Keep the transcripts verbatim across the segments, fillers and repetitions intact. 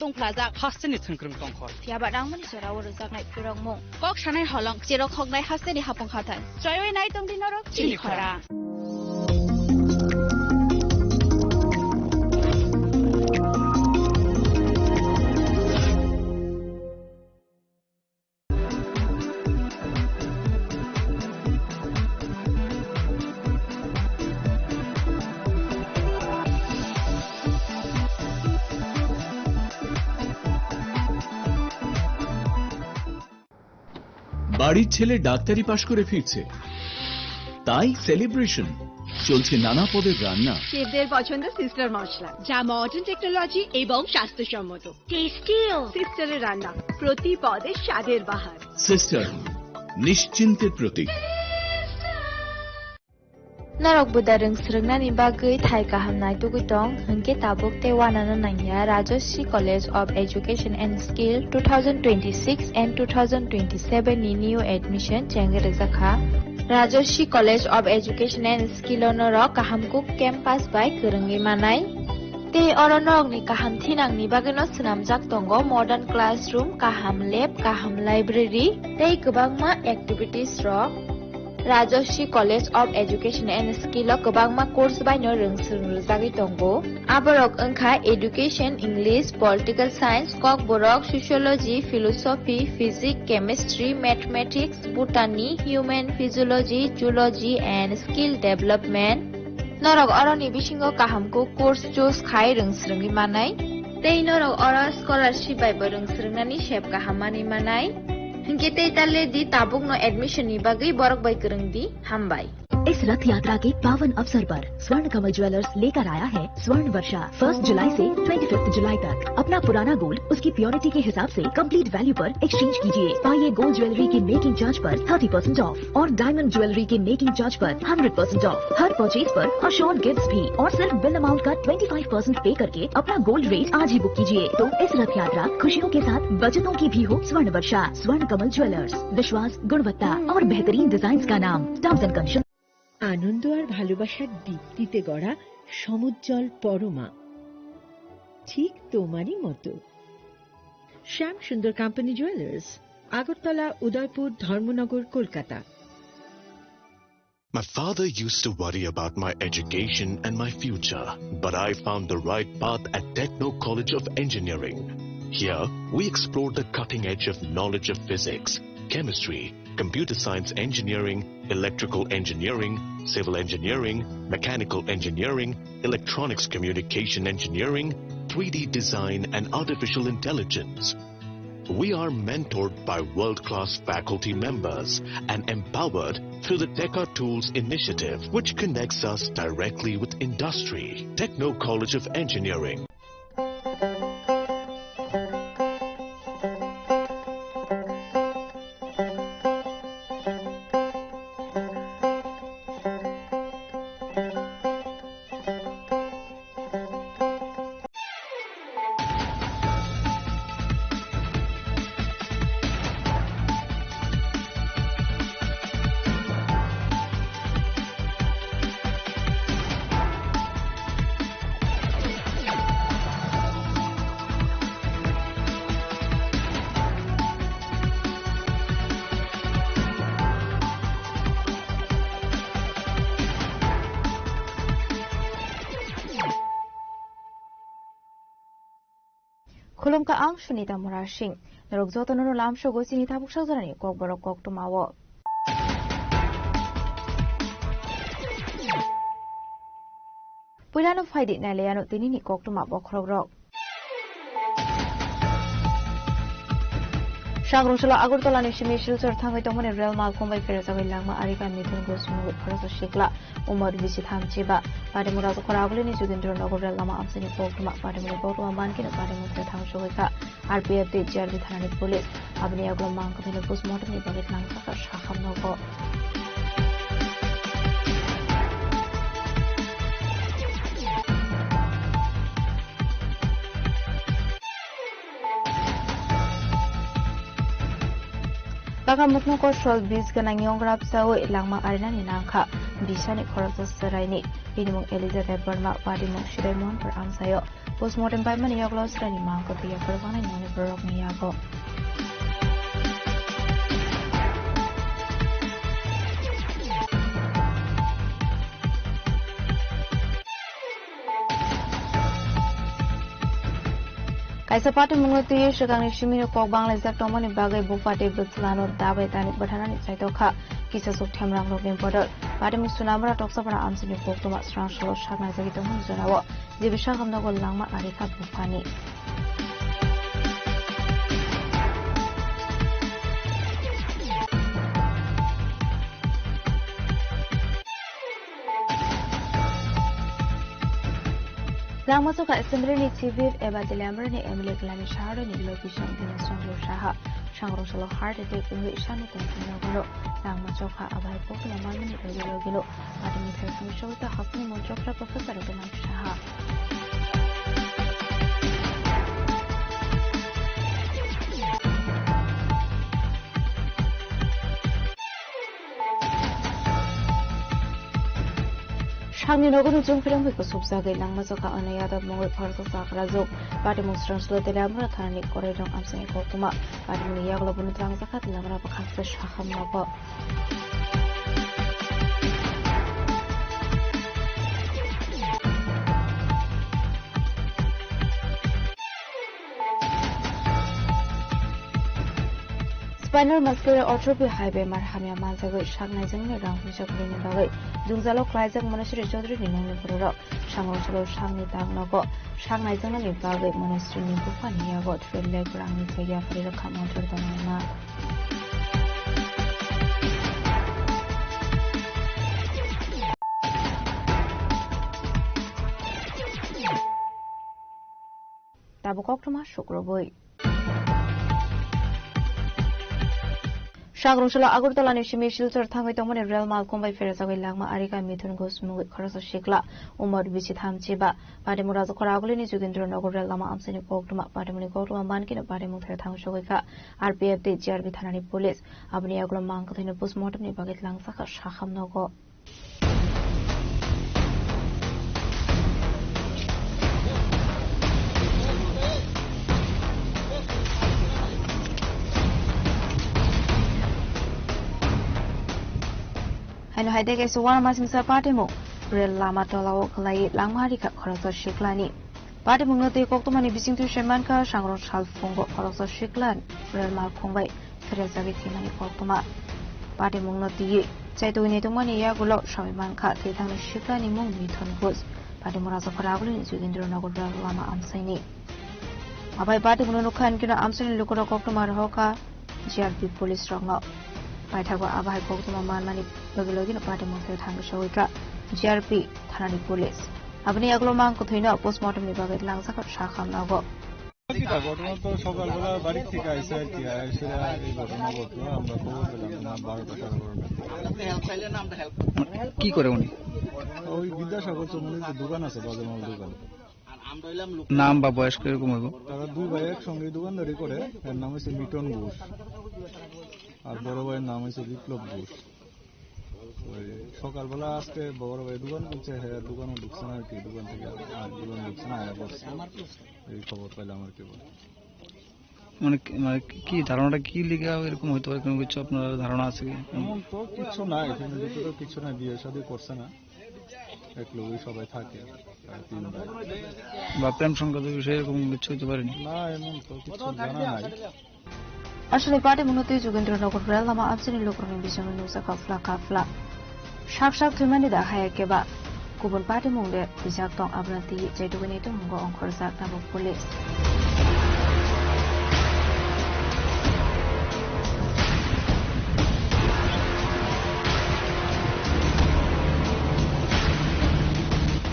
Tongphlajak hasteni thwngkwrwng tongkhor. Phiya ba nangmani jorao rwjaknai phurokmung. Kok sanai holong cherok hoknai hasteni hapung hathai. Choiwi nai tongdi norok chini khorang. বাড়ির ছেলে ডাক্তারি পাশ করে ফিরছে, তাই সেলিব্রেশন। চলছে নানা পদের রান্না। শেফদের পছন্দ সিস্টার মশলা, যা মডার্ন টেকনোলজি এবং স্বাস্থ্যসম্মত। টেস্টিও। সিস্টারের রান্না, প্রতি পদে স্বাদের বাহার। সিস্টার, নিশ্চিন্তের প্রতীক। Norok buda rwng swrwngnani bagwi thai kaham naitugwi tong, hwnkhe tabuk tei uanano nangya. Rajashree College of Education and Skill two thousand twenty-six and two thousand twenty-seven ni new admission chengwi rwjakha. Rajashree College of Education and Skill o norok kaham kuk campus bai kwrwngwi manai. Tei oro norokni kaham thinangni bagwino swnamjak tongo modern classroom, kaham lab, kaham library tei kwbangma activities rok. Rajashree College of Education and Skill o kwbangma course baino rwng swrwng rwjagwi tongo. Aborok wngkha Education, English, Political Science, Kokborok, Sociology, Philosophy, Physics, Chemistry, Mathematics, Botany, Human Physiology, Zoology and Skill Development. Norok oroni bisingo kaham kuk course choose khai rwng swrwngwi manai. Tei norok oro scholarship bai bo rwng swrwngnani sep kaham manwi manai. Hinkhe tei ta le di tabukno admission ni bagwi borok bai kwrwng di. Hambai. इस रथ यात्रा के पावन अवसर पर स्वर्ण कमल ज्वेलर्स लेकर आया है स्वर्ण वर्षा। फर्स्ट जुलाई से ट्वेंटी फिफ्थ जुलाई तक अपना पुराना गोल्ड उसकी प्योरिटी के हिसाब से कंप्लीट वैल्यू पर एक्सचेंज कीजिए। पाइए गोल्ड ज्वेलरी की मेकिंग चार्ज पर थर्टी परसेंट ऑफ और डायमंड ज्वेलरी की मेकिंग चार्ज पर हंड्रेड परसेंट ऑफ। हर परचेज पर अश्योर्ड गिफ्ट्स भी और सिर्फ बिल अमाउंट का ट्वेंटी फ़ाइव परसेंट पे करके अपना गोल्ड रेट आज ही बुक कीजिए। तो इस रथ यात्रा खुशियों के साथ बचतों की भी हो। स्वर्ण वर्षा, स्वर्ण कमल ज्वेलर्स, विश्वास, गुणवत्ता और बेहतरीन डिजाइन्स का नाम। Terms and condition. আনন্দ আর ভালোবাসার দীপ্তিতে গড়া সমুজ্জ্বল পরমা, ঠিক তোমারই মতো। শ্যাম সুন্দর কোম্পানি জুয়েলার্স, আগরতলা, উদয়পুর, ধর্মনগর, Kolkata. My father used to worry about my education and my future, but I found the right path at Techno College of Engineering. Here, we explore the cutting edge of knowledge of physics, chemistry, computer science engineering, electrical engineering, civil engineering, mechanical engineering, electronics communication engineering, three D design, and artificial intelligence. We are mentored by world-class faculty members and empowered through the Teka Tools initiative, which connects us directly with industry. Techno College of Engineering. Khulumkha, ang Sunita Murasing. Norok jotono no lamsogo chini tabuk sajorani kokborok koktwmao. Puilano phaidi nailaiano tinini koktwma bokhorokrok. Sagrungsalo Agartala ni simi Silchar thangwi tongmani rel malkhung bai pherjagwi langma ari kami thwngwi sumui khoroksa sikla. Umor bisi tham chiba. Patimura Khoragulini Jugindra Nagar rel lama amchaini koktwma, Patimura koktwma mankhe no Patimura thang sogwi kha R P F tei G R B thanani police. Aboni yagulo mankhe postmortem ni bagwi thangjak kha sakham nogo. Baka mukno kosol bis gwnang yongra bwsaui langma arinani nangkha. Bisani khoroksa swraini. Bini mung Elizabeth Debbarma, padi mung Sidai Mohan Bor amsaio. Postmortem paimani yagulo chwraini mang kwthwi yapharjaknai nokni bororokni yago. Kaisa patimungno twiwi swkangni simino kok banglaijak tongmani bagwi bupha tei bwswlano dabai tani bwtharnani chaitokha. Kisasuk themrangrokni bodol patimung Sunamura Toksapara amchaini koktwma srangsalo saknaijagwi tongmani jorao J B Sanghamnogo langma arikha buphani. Langmachokha Assembly ni Chief Whip eba Teliamura ni M L A Kalani Saharani Lokisong Dinesh Chandra Saha, Sangrong salo heart attack wngwi sani tongthokno hwno. Langmachokha abai koktwma manmani logi logino patimung thai songwi sogwi ta hakni montrokra Professor Kalani Saha. Sakni nogo nuchung phirang bai kusubjagwi langmachokha Anna Yadav mungwi khoroksa chakrajuk. Patimung srangsalo Teliamura thanani Koraidong amchaini koktwma. Patimungni yagulo bono twlangjakha Teliamura bwkhaksa Saham nogo. Spinal muscular atrophy hai bemar hamya manjagwi saknai jwngjal rang puisa kwrwini bagwi jwngjalo klaijak Monesri Chaudhury ni nokni bororok sangrong salo sakni tak nogo saknai jwngjal ni bagwi Monesri ni buphani yago three lakh rang ni se yapharwi rwkha monthor tongnai ma. Tabuk koktwma sukrubwi. Sangrong salo Agartala ni simi Silchar thangwi tongmani rel malkhung bai pherajagwi langma arikha Mithun Ghosh mungwi khoroksa sikla umor bisi tham chiba. Patimung Rajakhor Agulini Jugindra Nagar rel lama amchaini koktwma. Patimungni koktwma mankhe no patimung thai thang sogwi kha R P F tei G R B thanani police. Aboni yagulo mang kwthwino postmortem ni bagwi twlangjakha Saham nogo. Haino hai de kaisa uanamasingcha patimung rel lama tolao khwlaiwi langma rikha khoroksa siklani. Patimungno twi koktwmani bisingtwi se mankha, sangrong salphungo khoroksa sikla rel malkhung bai pherajagwi thwimani koktwma. Patimungno twiwi chaitugwi naitokmani yagulo sawi mankha, thwithangni siklani mung Mithun Ghosh. Patimung Rajakhor Agulini Jugindra Nagar rel lama amchaini. Abai patimungno nukha hinkhe no amchaini lukurok koktwma rohorkha G R P police rokno. Paithakgo abo hai koktwma manmani logi logino patimung thai thangwi sogwi kha G R P thanani police. Aboni yagulo mang kwthwino postmortem ni bagwi twlangjakha Saham nogo. ঘটনা তো সকালবেলা বাড়ি থেকে আইসে আর কি, আইসে এই ঘটনা ঘটলো, আমরা খবর পেলাম না বারোটা সাড়ে বারোটা। কি করে উনি? ওই বিদ্যাসাগর চৌমুহনীর যে দোকান আছে, বাজার মাল দোকান। নাম বা বয়স কিরকম হইব? তারা দুই ভাই একসঙ্গে দোকানদারি করে। এর নাম হচ্ছে মিটন ঘোষ, আর বড় ভাইয়ের নাম হচ্ছে বিপ্লব ঘোষ। ওই সকালবেলা আজকে বড় ভাই দোকান খুলছে, হ্যাঁ, দোকানও ঢুকছে না আর কি, দোকান থেকে আর দোকান ঢুকছে না, আয়া পড়ছে। এই খবর পাইলাম আর কি। মানে কি, মানে কি ধারণাটা কি লিগা এরকম হইতে পারে, কোনো কিছু আপনার ধারণা আছে কি? এমন তো কিছু নাই, এখানে দেখতে তো কিছু নাই, বিয়ে শাদী করছে না, এক লোকই সবাই থাকে, প্রায় তিন ভাই। বা প্রেম সংক্রান্ত বিষয়ে এরকম কিছু হইতে পারেনি? না, এমন তো কিছু জানা নাই। Aswkni patimungno twi Jugindra Nagar rel lama amchaini lukurokni bisingo nukjakha phla kha phla. Sak sak thwimani da haya keba kubun patimung de thwijak tong, abono twi chaitugwi naitukmungo ongkhorjak tabuk police.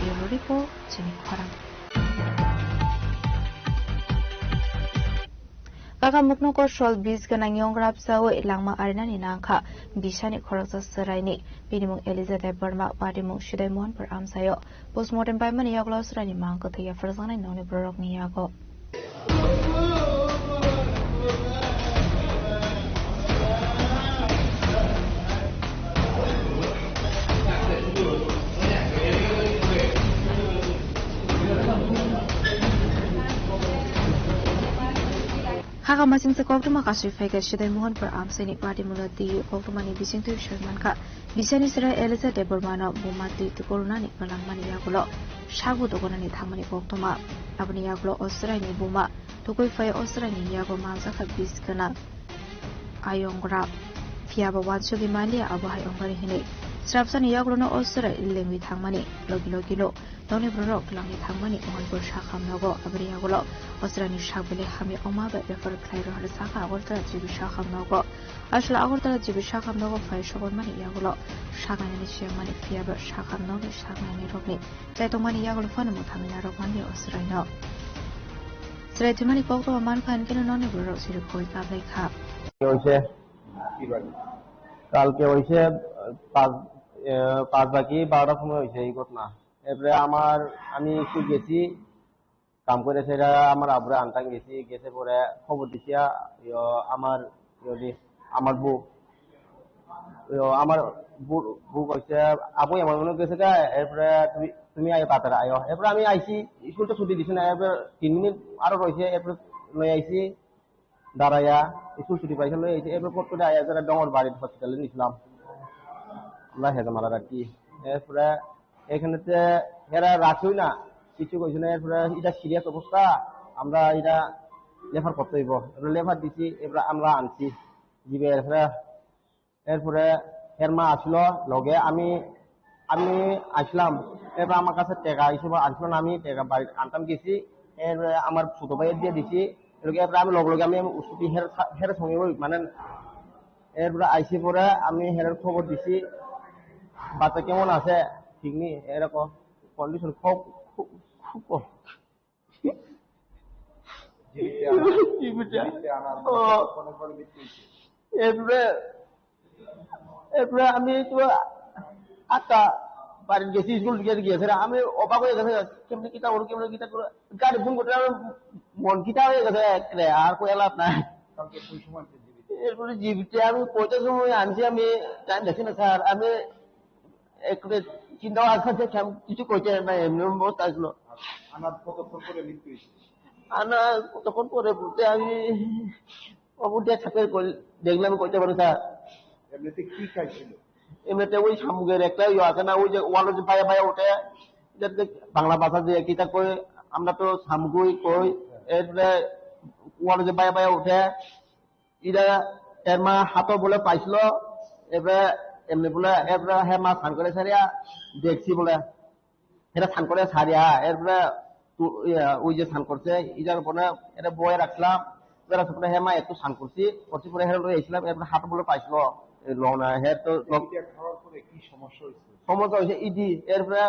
Bureau report, chini khorang. Kakamukno kosol bis gwnang yong rapsawi langma arinani nangkha bisani khoroksa chwraini. Bini mung Elijah Debbarma, patimung Sidai Mohanpur amchaio. Postmortem paimani yagulo chwraini mang kwthwi yapharjaknai nokni bororokni yago. Khaka masingsa koktwma kasui phaikha Sidai Mohanpur amchaini party mungno twi koktwmani bisingtwi soi mankha. Bisani chwrai Elijah Debbarmano buma twi tukulnani kwlangmani yagulo sago tukulnani thangmani koktwma. Aboni yagulo o chwraini buma tukui phai o chwraini yago manjakha bis gwnang ayongra. Phiyaba wansugwi manliya abo hai ongmani hinwi. Srapsani yagulono o chwrai lengwi thangmani logi logino Nokni bororok twlangwi thangmani Mohanpur sakham nogo. Aboni yagulo o chwraini sak belai hamya ongma bai refer khlai rw hwnwi sakha Agartala G B sakham nogo. Aswk Agartala G B sakham nogo phai sokormani yagulo saknainani siyamani phiyaba sakham nokni saknainai rokni chaitokmani yagulo phano mwthangwi narwk manliya o chwraino. Chwrai thwimani koktwma mankha hinkhe nokni bororok siri koi kablai kha. হয়েছে কালকে হয়েছে পাঁচ আহ, পাঁচ বাকি বারোটার সময় হয়েছে এই ঘটনা। এরপরে আমার আমি একটু গেছি কাম করে, সেটা আমার আবুরে আনতাম গেছি। গেছে পরে খবর দিছি আ- ইয়ো, আমার ইয়ো দি- আমার বউ ইয়ো, আমার বউ বউ কইছে, "আবু এমন মনে গেছে গা, এরপরে তুমি তুমি আয়ো, তাড়াতাড়ি আয়ো।" এরপরে আমি আইছি, স্কুল তো ছুটি দিছে না। এরপরে তিন মিনিট আরো রয়েছে, এরপরে লই আইছি। দাঁড়াইয়া স্কুল ছুটি পাইছিল, এই যে এরপর কোর্ট করে আয়া যারা ডঙ্গর বাড়ির হসপিটালে নিয়েছিলাম। আমরা হেজে মারা রাখি। এরপরে এখানে তে এরা রাখেও না, কিছু কইছে না। এরপরে এটা সিরিয়াস অবস্থা, আমরা এটা রেফার করতে হইব। এরপরে রেফার দিছি, এরপরে আমরা আনছি জিবে। এরপরে এরপরে এর মা আসলো লগে, আমি আমি আসলাম। এরপর আমার কাছে টেকা হিসেবে আসলো না, আমি টেকা বাড়ি আনতাম গেছি। এরপরে আমার ছোট ভাইয়ের দিয়ে দিছি। এরপরে এরপরে আমি লগে লগে আমি উস্কুটি হের সা- হের সঙ্গে ওই মানে এরপরে আইসি পরে আমি হেরের খবর দিছি, বাচ্চা কেমন আছে, ঠিক নেই, এরকম কন্ডিশন খুব খুব খুব এরপরে এরপরে আমি তো আটটা বাড়ির গেছি, স্কুল থেকে গিয়েছে রে। আমি অবাক হয়ে গেছে, কেমনি কিতা করো, কেমনি কিতা করো। গাড়ি ফোন করতে আমার মন কিতা হয়ে গেছে রে, আর কই লাভ নাই। এরপরে জিবিতে আমি কয়টার সময় আনছি, আমি টাইম দেখছি না স্যার। আমি একটু চিন্তা ভাবনা করছে, কেমন কিছু কইতে নাই, এমনি অবস্থা আসলো। আনার কতক্ষণ পরে মৃত্যু হয়েছে? আনা কতক্ষণ পরে বলতে আমি অবুদ্ধি একটা করে কই-, দেখলাম কইতে পারি স্যার। এমনিতে কি খাইছিল? এমনিতে ওই শামুকের একটা ইয়ে আছে না, ওই যে ওয়ালো যে বায়া বায়া ওঠে, এটাতে বাংলা ভাষা যে কিতা কই, আমরা তো শামুকই কই, এরপরে ওয়ালো যে বায়া বায়া ওঠে, এটা এর মা হাতও বলে পাইছিল, এরপরে এমনি বলে, এরপরে হে মা স্নান করে সারিয়া দেখছি বলে, এটা স্নান করে সারিয়া, এরপরে তু-, ইয়া, ওই যে স্নান করছে, ইটার উপরে এটা বয়ে রাখছিলাম, বেড়া সুপরে হে মা একটু স্নান করছি, করছি পরে হেরা লয়ে আইছিলাম, এরপরে হাত বলে পাইছিল, এই লনা, হে তো লন-, এটা খাওয়ার পরে কি সমস্যা হয়েছিল? সমস্যা হয়েছে ইডি, এরপরে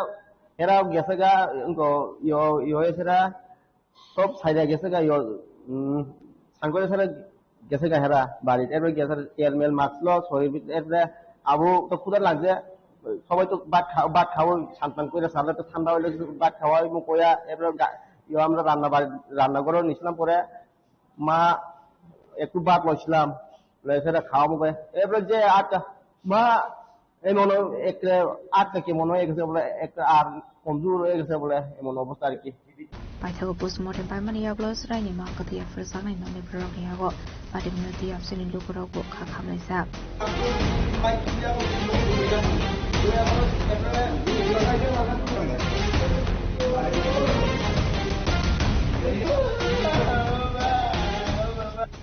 হেরা গেছে গা, ইয়ো, ইয়ো হয়েছে রা, সব সাইডে গেছে গা, ইয়ো, উম, স্নান করে সারা গেছে গা হেরা বাড়িত, এরপরে গেছে তেল মেল মাখলো শরীর ভিতরে, এরপরে আবু তো ক্ষুধা লাগছে, সবাই তো ভাত খাও, ভাত খাও, স্নান টান করে সারলে তো ঠান্ডা হইলে কিছু ভাত খাওয়া হইব কইয়া, এরপরে গা-, ইয়ে আমরা রান্না বাড়ি, রান্নাঘরে নিছিলাম পরে, মা একটু ভাত লইছিলাম, লই সেটা খাওয়া মুখে, এরপরে যে আটটা, মা এই মনে হয় একটা আটটা কি মনে হয় গেছে বলে, একটা আর কমজোর হয়ে গেছে বলে, এমন অবস্থা আর কি। Paithago postmortem paimani yagulo chwraini mang kwthwi yaphar saknai nokni bororokni yago patimungno twi absini lukurok bo kha khamlaijak.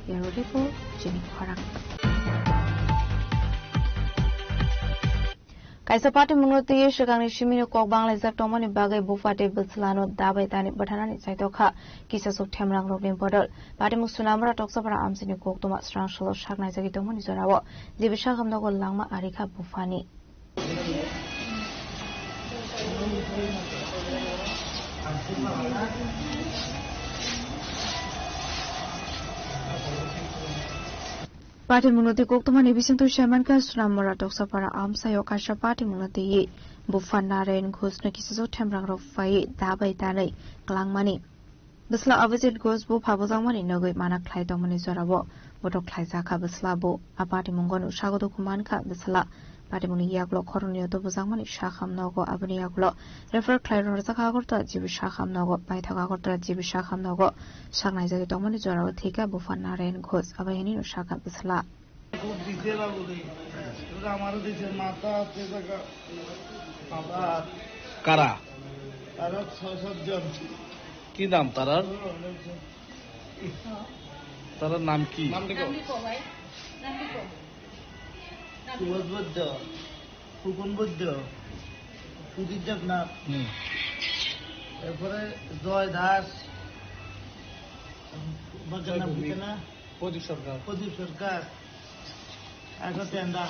Bureau Report, Chini Khorang. Kaisa patimungno twiwi swkangni simino kok banglaijak tongmani bagwi bupha tei bwslano dabai tani bwtharnani chaitokha kisasuk themrangrokni bodol. Patimung Sunamura Toksapara amchini koktwma srangsolo saknaijagwi tongmani jorao G B sakham nogo langma arikha buphani. Patimungno twi koktwmani bisingtwi saimankha, Sunamura Toksapara amchaio kaisa patimungno twiwi bupha Narayan Ghoshno kisasuk themrangrok phaiwi dabai tanwi kwlangmani. Bwsla Abhijit Ghosh bupha bwjakmani nogwi mana khlai tongmani jorao botok khlaijakha bwsla bo. A patimungo nwksago dukhu mankha bwsla Patimungni yagulo khoroknwi o tubujak mani sakham nogo. Aboni yagulo refer khlai rwjak Agartala G B sakham nogo, paithak Agartala G B sakham nogo. Saknai jagwi tongmani jorao thika bupha Narayan Ghosh, abo hinwi no sakha bwsala. আমারও দিছে, মাথা আছে, জায়গা, মাথা। কারা? তারা ছয় সাত জন। কি নাম তারার? তারার নাম কি? নাম লিখো। সুবোধ বৈদ্য, ফুকন বৈদ্য, সুজিত দেবনাথ, হুম। এরপরে জয় দাস, বাচ্চার নাম কি না? প্রদীপ সরকার। প্রদীপ সরকার, একটা তেন্দা।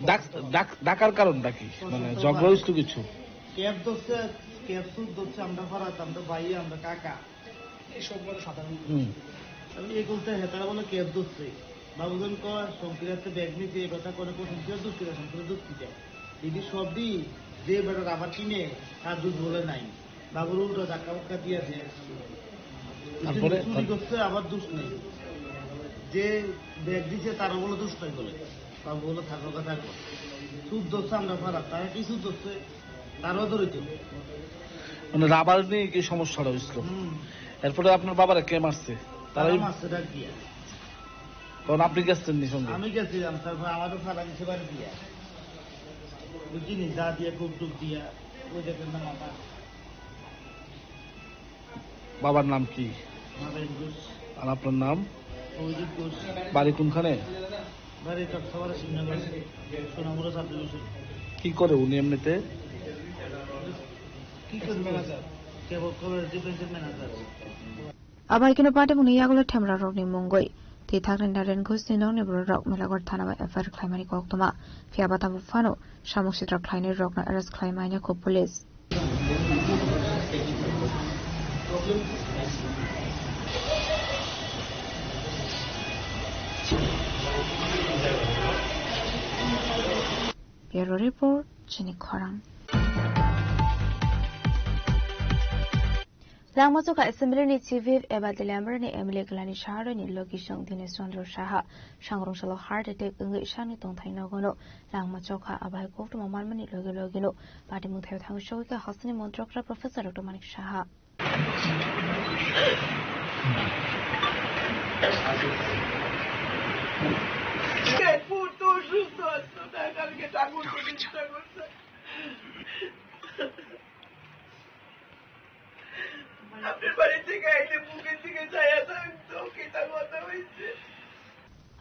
ডাক-, ডাক-, ডাকার কারণটা কি? মানে, ঝগড়া হইছিল কিছু? ক্যাব ধরছে, ক্যাব সুদ ধরছে, আমরা ফারাত, আমরা ভাই, আমরা কাকা। এই সব মানে সাধারণ। হুম। আমি এই বলতে হেতারা বলে ক্যাব ধরছে। বাবুজন কয়, শঙ্করের তো ব্যাগ নিছে, এই কথা করে প্রথম ছিল দুঃখ করে, শঙ্করের দুঃখ দিতে। যদি সবই যে বেটা রাবার কিনে, তার দুধ বলে নাই। বাবুর উল্টো ধাক্কা উক্কা দিয়ে আছে। তারপরে চুরি করছে, আবার দোষ নেই। যে ব্যাগ দিছে, তারও বলে দোষ নাই বলে। বাবু বলে, "থাকো বা থাকো।" সুদ ধরছে আমরা ফারাত, তারা কি সুদ ধরছে? তারও ধরেছে। মানে রাবার নিয়ে কি সমস্যাটা হয়েছিল? হুম। এরপরে আপনার বাবারা কে মারছে? তারাই তারা মারছে, ডাক দিয়া। তখন আপনি গেছিলেন নি সঙ্গে? আমি গেছিলাম, তারপর আমারও ফালা দিছে বাড়ি দিয়া। বুঝলি, যা দিয়া, খুব টুক দিয়া, ওই দেখেন না মাথা। বাবার নাম কি? নারায়ণ ঘোষ। আর আপনার নাম? অভিজিৎ ঘোষ। বাড়ি কোনখানে? বাড়ি চকসাপাড়া, শিবনগর, সোনামুড়া সাব ডিভিশন। কি করে উনি এমনিতে? কি করে ম্যানেজার? কেবল কলেজ ডিফেন্সের manager. Abai kino patimungni yagulo themra rokni mungwi twi thaknai Naren Ghoshni nokni bororok Melaghor thana o F I R khlaimani koktwma. Phiya ba tabuk phano samung sitra khlainai rokno arrest khlai manya kho police. Bureau Report, Chini Khorang. Langmachokha Assembly ni Chief Whip eba Teliamura ni M L A Kailani Saha ni logi song Dinesh Chandra Saha sangrong salo heart attack wngwi sakni tongthai nogono Langmachokha, abai koktwma manmani logi logino patimung thaio thangwi sogwi kha hasteni montrokra Professor Doctor Manik Saha.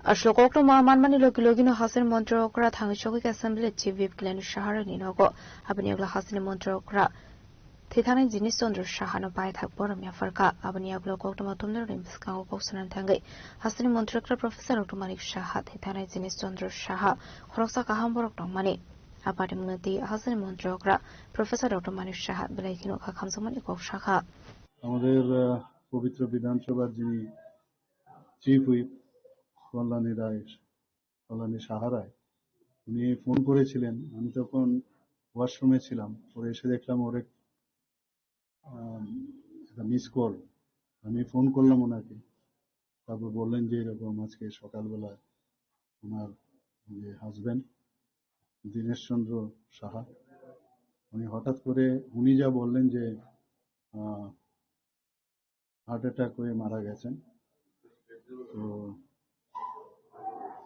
Aswk koktwma manmani logi logino hasteni montrokra thangwi sogwi kha Assembly Chief Whip Kailani Saha ni nogo. Aboni ulo hasteni montrokra thwi thangni Dinesh Chandra Saha no paithak borom yapharkha. Aboni yagulo koktwma tumnarokni bwskango kok sanani thangwi hasteni montrokra Professor Doctor Manik Saha thwi thangni Dinesh Chandra Saha khoroksa kaham borok tongmani. Apatimungno twi hasteni montrokra Professor Doctor Manik Saha belai kheno kha khamjakmani kok sakha. আমাদের, আহ, পবিত্র বিধানসভার যিনি chief whip Kalyani রায়, কল্যাণী সাহা রায়, উনি ফোন করেছিলেন। আমি তখন ওয়াশরুমে ছিলাম, পরে এসে দেখলাম ওর এক, আম, একটা মিস কল। আমি ফোন করলাম ওনাকে, তারপর বললেন যে এরকম আজকে সকালবেলা ওনার যে হাজবেন্ড দীনেশ চন্দ্র সাহা, উনি হঠাৎ করে উনি যা বললেন যে, আহ, হার্ট অ্যাটাক হয়ে মারা গেছেন। তো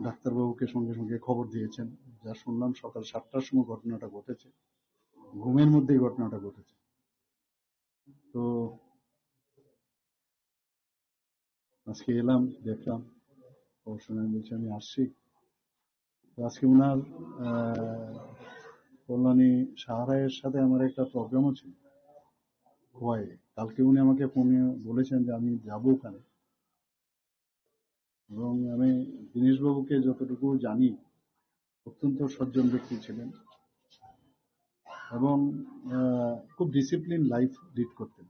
ডাক্তারবাবুকে সঙ্গে সঙ্গে খবর দিয়েছেন। যা শুনলাম, সকাল সাতটার সময় ঘটনাটা ঘটেছে, ঘুমের মধ্যেই ঘটনাটা ঘটেছে। তো আজকে এলাম, দেখলাম, খবর শুনে আমি বলছি, "আমি আসছি।" তো আজকে ওনার, আহ, কল্যাণী সাহা রায়ের সাথে আমার একটা প্রোগ্রামও ছিল খোয়াইয়ে। কালকে উনি আমাকে ফোনে বলেছেন যে আমি যাব ওখানে। এবং আমি দীনেশবাবুকে যতটুকু জানি, অত্যন্ত সজ্জন ব্যক্তি ছিলেন এবং, আহ, খুব ডিসিপ্লিন লাইফ লিড করতেন।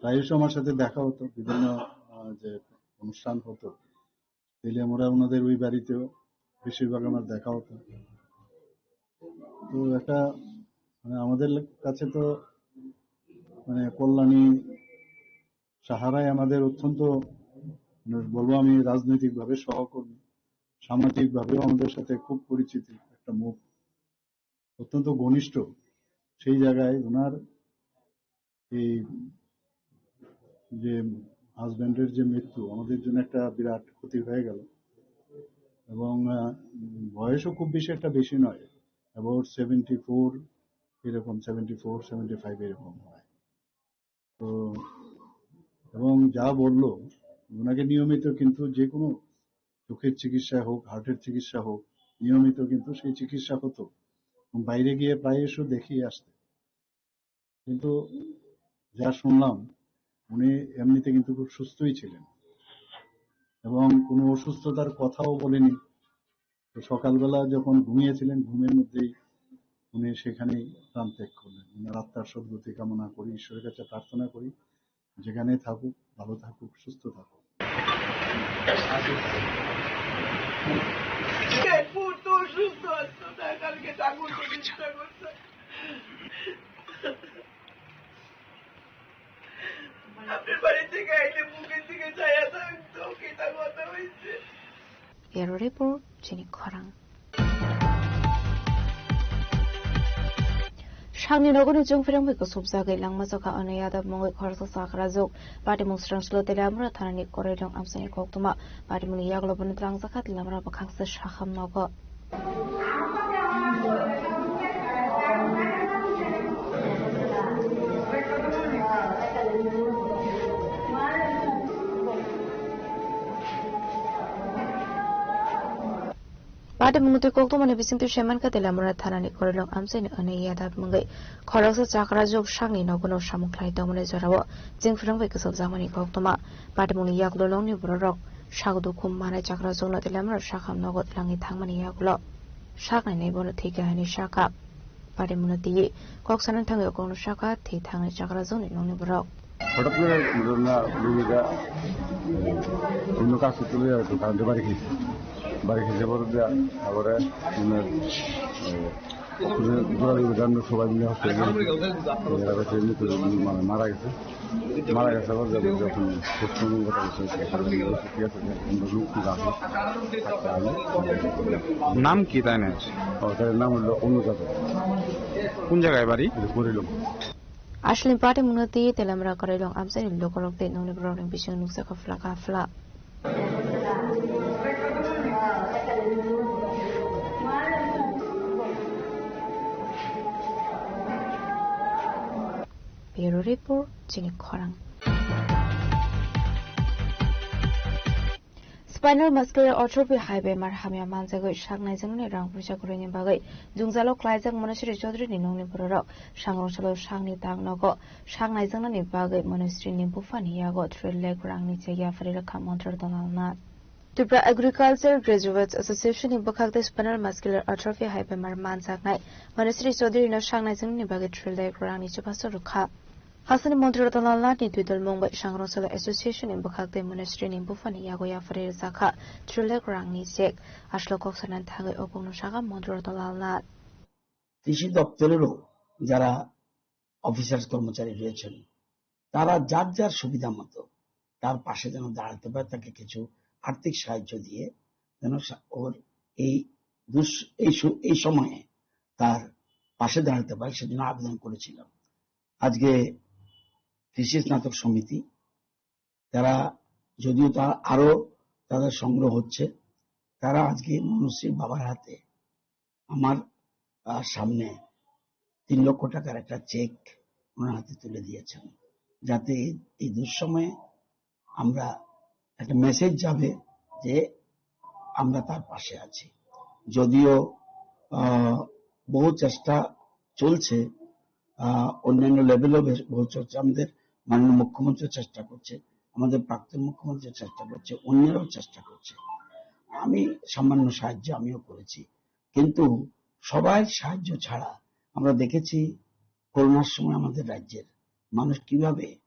প্রায়শ আমার সাথে দেখা হতো, বিভিন্ন, আহ, যে অনুষ্ঠান হতো, তেলিয়ামুড়া ওনাদের ওই বাড়িতেও বেশিরভাগ আমার দেখা হতো। তো একটা, মানে, আমাদের কাছে তো, মানে, কল্যাণী সাহা রায় আমাদের অত্যন্ত, মানে, বলবো আমি, রাজনৈতিকভাবে সহকর্মী। সামাজিকভাবেও আমাদের সাথে খুব পরিচিত একটা মুখ, অত্যন্ত ঘনিষ্ঠ। সেই জায়গায় ওনার এই যে হাজব্যান্ডের যে মৃত্যু আমাদের জন্য একটা বিরাট ক্ষতি হয়ে গেল। এবং আহ, বয়সও খুব বেশি একটা বেশি নয়, অ্যাবাউট সেভেন্টি ফোর, এরকম সেভেন্টি ফোর সেভেন্টি ফাইভ এরকম হয়। তো এবং যা বললো, ওনাকে নিয়মিত কিন্তু যে কোনো চোখের চিকিৎসা হোক, হার্টের চিকিৎসা হোক, নিয়মিত কিন্তু সেই চিকিৎসা হতো। এবং বাইরে গিয়ে প্রায় এসে দেখিয়ে আসতে। কিন্তু যা শুনলাম, উনি এমনিতে কিন্তু খুব সুস্থই ছিলেন এবং কোনো অসুস্থতার কথাও বলেনি। তো সকালবেলা যখন ঘুমিয়েছিলেন, ঘুমের মধ্যেই উনি সেখানেই প্রাণ ত্যাগ করলেন। ওনার আত্মার সদ্গতি কামনা করি, ঈশ্বরের কাছে প্রার্থনা করি, যেখানে থাকুক, ভালো থাকুক, সুস্থ থাকুক। এক মুহূর্ত অসুস্থ আসতো না, কালকে ঠাকুর প্রতিষ্ঠা করতে। আপনার বাড়ি থেকে আইলে মুখের দিকে ছায়া থাকতো, কিতা কথা হইছে। Bureau Report, Chini Khorang. Sakni nogoni chwng phirang bai kusubjagwi langma chakha Anwi Yadav mungwi khoroksa chakrajwk. Patimung srang slo Teliamura thanani Korailong amchaini koktwma. Patimungni yagulo bono twlangjakha Teliamura bwkhaksa sakham nogo. Patimungni twi koktwmani bisingtwi saimankha Teliamura thanani Korailong amchaini Anwi Yadav mungwi khoroksa chakrajwk sakni nogono samung khlai tongmani jorao chwng phirang bai kusubjakmani koktwma. Patimungni yagulo nokni bororok sak dukhu manai chakrajwkno Teliamura sakham nogo twlangwi thangmani yagulo saknainai bono thwikha hwnwi sakha. Patimungno twiwi kok sanani thangwi okokno sakha thwi thangnai chakrajwkni nokni borok. হঠাৎ করে রোনা রুগীরা অন্য কাজ করতে গিয়ে হয়তো কারেন্টে বাড়ি খেয়েছে। বাড়ি খেয়েছে বলতে তারপরে মানে, এ, ঘোরাঘুরি করে আমরা সবাই মিলে হসপিটালে গেছি। এরা হচ্ছে এমনি করে মানে মারা গেছে। মারা গেছে বলতে যখন পোস্টমর্টম কথা বলছে, ঠিক আছে, আমরা লোক খুব রাখি। নাম কি তাই না? ও, তার নাম হলো অনু যাদব। কোন জায়গায় বাড়ি? এটা করিলাম। Aswlni patimungno twiwi Teliamura Korailong amchaini lukurok tei nokni borokni bisingo nukjakha phlaka phla. Bureau Report, Chini Khorang. Spinal muscular atrophy hai bemar hamya manjagwi sak naijaknani rang puisa kwrwini bagwi jwngjalo klaijak Monesri Chaudhury ni nokni bororok sangrong salo sakni tak nogo sak naijaknani bagwi Monesri ni buphani yago three lakh rang ni cheque yapharwi rwkha Montri Ratan Lal Nath. Tripura Agriculture Graduates Association ni bwkhak tei spinal muscular atrophy hai bemar manjaknai Monesri Chaudhury no sak naijaknani bagwi three lakh rang ni chubachu rwkha. Hasteni Montri Ratan Lal Nath ni twidulmung bai Sangrong Salo Association ni bwkhak tei Monesri ni buphani yago yapharwi rwjakha three lakh rang ni cheque. Aswk kok sanani thangwi o kokno sakha Montri Ratan Lal Nath. কৃষি দপ্তরেরও যারা অফিসার্স কর্মচারী রয়েছেন, তারা যার যার সুবিধা মতো তার পাশে যেন দাঁড়াতে পারে, তাকে কিছু আর্থিক সাহায্য দিয়ে যেন সা-, ওর এই দুস-, এই সু-, এই সময়ে তার পাশে দাঁড়াতে পারে, সেজন্য আবেদন করেছিলাম। আজকে কৃষি স্নাতক সমিতি, তারা যদিও তার আরো তাদের সংগ্রহ হচ্ছে, তারা আজকে মনুশ্রীর বাবার হাতে আমার, আহ, সামনে তিন লক্ষ টাকার একটা চেক ওনার হাতে তুলে দিয়েছেন, যাতে এই, এই দুঃসময়ে আমরা একটা মেসেজ যাবে যে আমরা তার পাশে আছি। যদিও, আহ, বহু চেষ্টা চলছে, আহ, অন্যান্য লেভেলেও বেশ বহু চর্চা, আমাদের মাননীয় মুখ্যমন্ত্রীও চেষ্টা করছে, আমাদের প্রাক্তন মুখ্যমন্ত্রীও চেষ্টা করছে, অন্যরাও চেষ্টা করছে। আমি সামান্য সাহায্য আমিও করেছি, কিন্তু সবার সাহায্য ছাড়া আমরা দেখেছি করোনার সময় আমাদের রাজ্যের মানুষ কিভাবে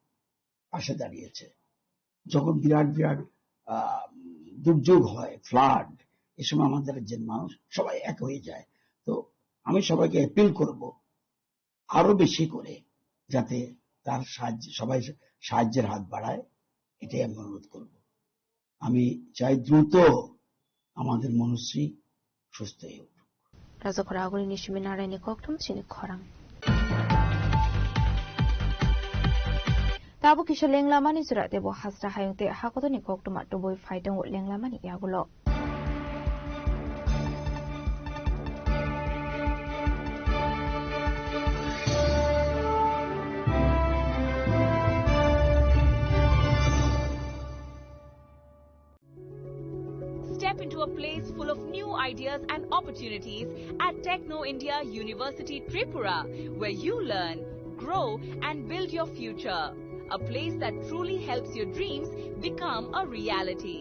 পাশে দাঁড়িয়েছে। যখন বিরাট বিরাট, আহ, দুর্যোগ হয়, ফ্লাড, এ সময় আমাদের রাজ্যের মানুষ সবাই এক হয়ে যায়। তো আমি সবাইকে অ্যাপিল করব, আরো বেশি করে যাতে তার সাহায্য, সবাই সাহায্যের হাত বাড়ায়, এটাই আমি অনুরোধ করব। আমি চাই দ্রুত আমাদের মনুশ্রী সুস্থ হয়ে উঠুক। Rajakhor agulini simi naraini kokthum chini khorang. Tabuk kisa lenglamani jora tebo hasra hayung tei hakotorni koktwma tubui phai tongo lenglamani yagulo. Step into a place full of new ideas and opportunities at Techno India University Tripura, where you learn, grow, and build your future. A place that truly helps your dreams become a reality.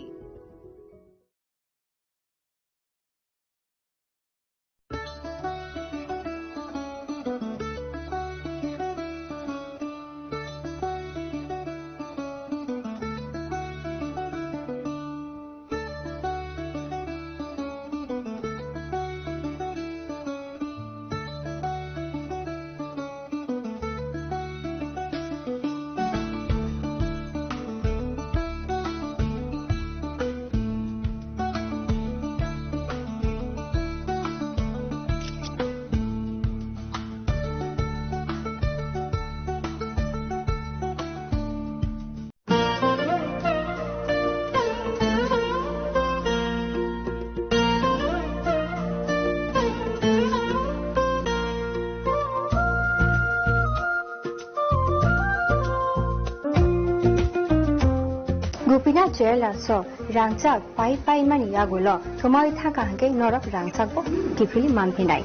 Gopinath Jewellers o rangchak pai pai mani yagulo thumai thangkha hwnkhe norok rangchakbo kiphilwi manphinai.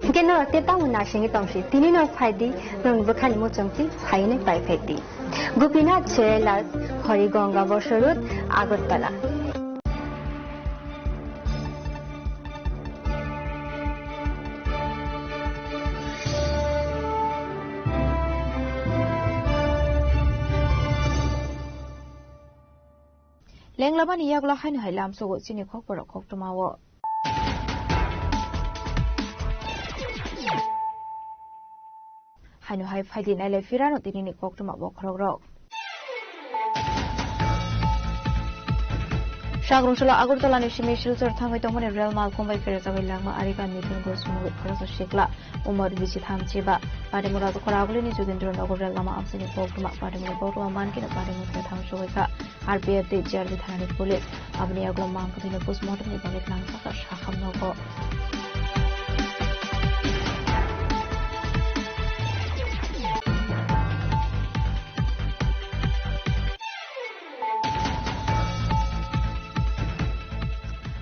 Hwnkhe norok tei tamo nasingwi tongsi, tini no phaidi, norokni bwkhani muchungtwi phaiwi nai pai phaidi. Gopinath Jewellers, Harigonga Bosor Road, Agartala. Lenglamani yagulo haino hai lamsogo chini khokborok koktwmao. Haino hai phaidi nailai phirano tinini koktwma bokhorokrok. Sangrong salo Agartala ni simi Silchar thangwi tongmani rel malkhung bai pherajagwi langma ari kha Mithun Ghosh mungwi khoroksa sikla umor bisi tham chiba. Patimura Rajakhor agulini Jogendra Nagar rel lama amchaini koktwma, patimura koktwma mankhe no patimura thang sogwi kha. R P F tei G R B thanani police. Aboni yagulo mankhe thwino postmortem ni bagwi tlangjak kha sakham nogo.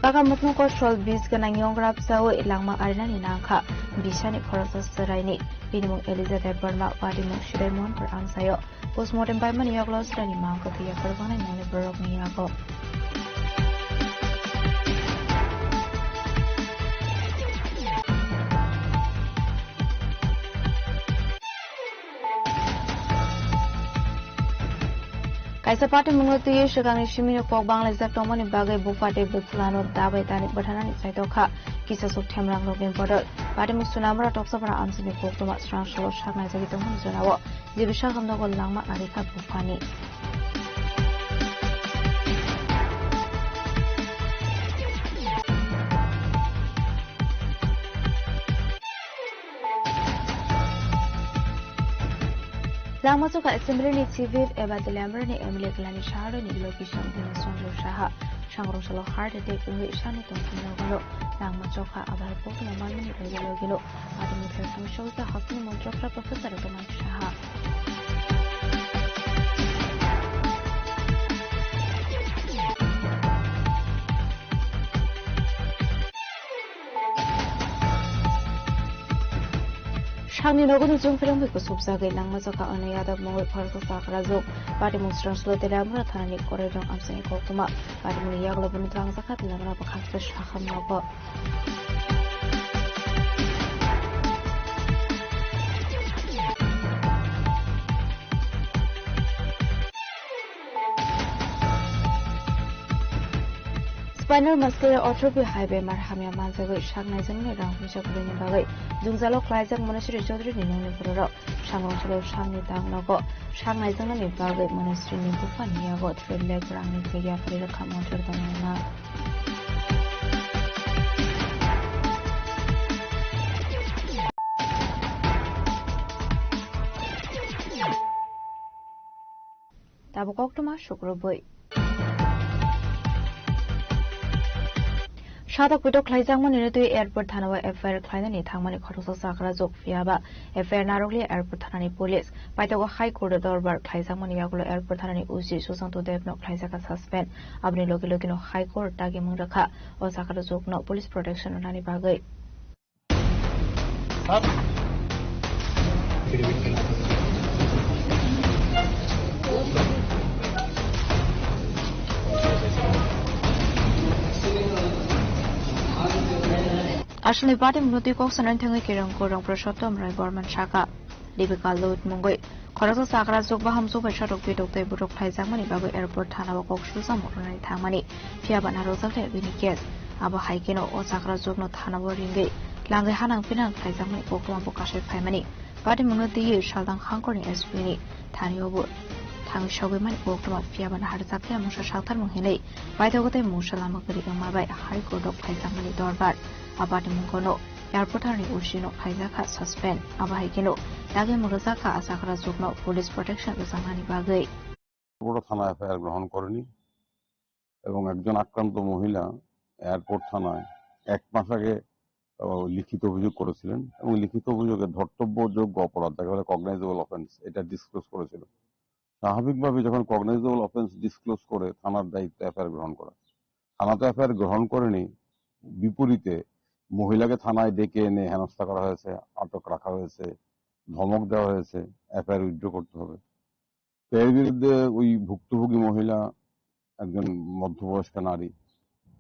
Baka muknuk o sol bis gwnang yong rap sawi langma arinani nangkha. Bisani khoroksa swraini. Bini mung Eliza Debbarma, patimung Sidai Mohanpur amsaio. Postmortem paimani yagulo swraini mangkuk ya kwrwngni mungni borokni yago. Kaisa patimungno twiwi swkangni simino kok banglaijak tongmani bagwi bupha tei bwphlano dabai tani bwtharnani chaitokha kisasuk themrangrokni bodol. Patimung Sonamura Toksapara amchaini koktwma srang salo saknaijagwi tongmani jorao Jibisa hamdago langma ari kha buphani. Langmachokha Assembly ni Chief Whip eba Teliamura ni M L A Kalani Saharoni Loki Song Dino Sanjay Saha sangrong salo heart attack wngwi sani tongthokno hwnwi langmachokha, abo hai koktwma manmani logi logino Aro mithai thang sogwi kha hasteni montri okra Professor Rotoman Saha. Sakni nogoni chwng pherangwi kusubjagwi langmajak kha Anna Yadav mungwi khoroksa chakrajwk. Patimung srang salo Teliamura thanani Koraidong amchaini koktwma. Patimungni yagulo bini twlangjakha Teliamura bwkhak tei sakham nogo. Spinal muscular atrophy hai bemar hamya manjagwi sak naijaknai rang puisa kwrwini bagwi jwngjalo khlaijak Monesri Chaudhury ni nungni bororok sangrong salo sakni tang nogo sak naijaknani bagwi Monesri ni buphani yago three lakh rangni thwi yapharwi rwkha montri tongmani ma. Tabuk koktwma sukrubwi. Satok pitok khlaijakmani rwtwi airport thanao F I R khlainani thangmani khoroksa chakrajwk, phiyaba F I R narwkliya airport thanani police. Paithago High Court o dorbar khlaijakmani yagulo airport thanani O C Susanto Debno khlaijak kha suspend. Aboni logi logino High Court dagi mung rwkha o chakrajwkno police protection rwnani bagwi. Aswkni party mwnwi kok sanani thangwi kerong korong Purushottom Roy Borman saka. Dipika Lut mungwi khoroksa chakrajwk bahamjwk bai satok pitok tei butok khlaijakmani bagwi airport thanao kok susamung rwnani thangmani, phiyaba narwkjak le bini case. Abo hai kheno o chakrajwkno thanao ringwi langwi hanang pinang khlaijakmani koktwma bo kasui phaimani. Party mungno twiwi Saldang Hangkorni S P ni thanio bo thangwi sogwi mani koktwma, phiyaba naharjakya mungsa saltharmung hinwi paithago tei mungsa lama kwrwi wngma bai High Court o khlaijakmani dorbar. A party mungkono airport thanani O C no khlaijak kha suspend. Abo hai kheno dagi mung rwjak kha a chakrajwkno police protection rwjaknani bagwi. পুরো থানা এফআইআর গ্রহণ করেনি এবং একজন আক্রান্ত মহিলা এয়ারপোর্ট থানায় এক মাস আগে, আহ, লিখিত অভিযোগ করেছিলেন এবং লিখিত অভিযোগে ধর্তব্যযোগ্য অপরাধ, যাকে বলে কগনাইজেবল অফেন্স, এটা ডিসক্লোজ করেছিল। স্বাভাবিকভাবে যখন কগনাইজেবল অফেন্স ডিসক্লোজ করে, থানার দায়িত্ব এফআইআর গ্রহণ করা। থানা তো এফআইআর গ্রহণ করেনি, বিপরীতে মহিলাকে থানায় ডেকে এনে হেনস্থা করা হয়েছে, আটক রাখা হয়েছে, ধমক দেওয়া হয়েছে, এফআইআর উইথড্র করতে হবে। তো এর বিরুদ্ধে ওই ভুক্তভোগী মহিলা, একজন মধ্যবয়স্কা নারী,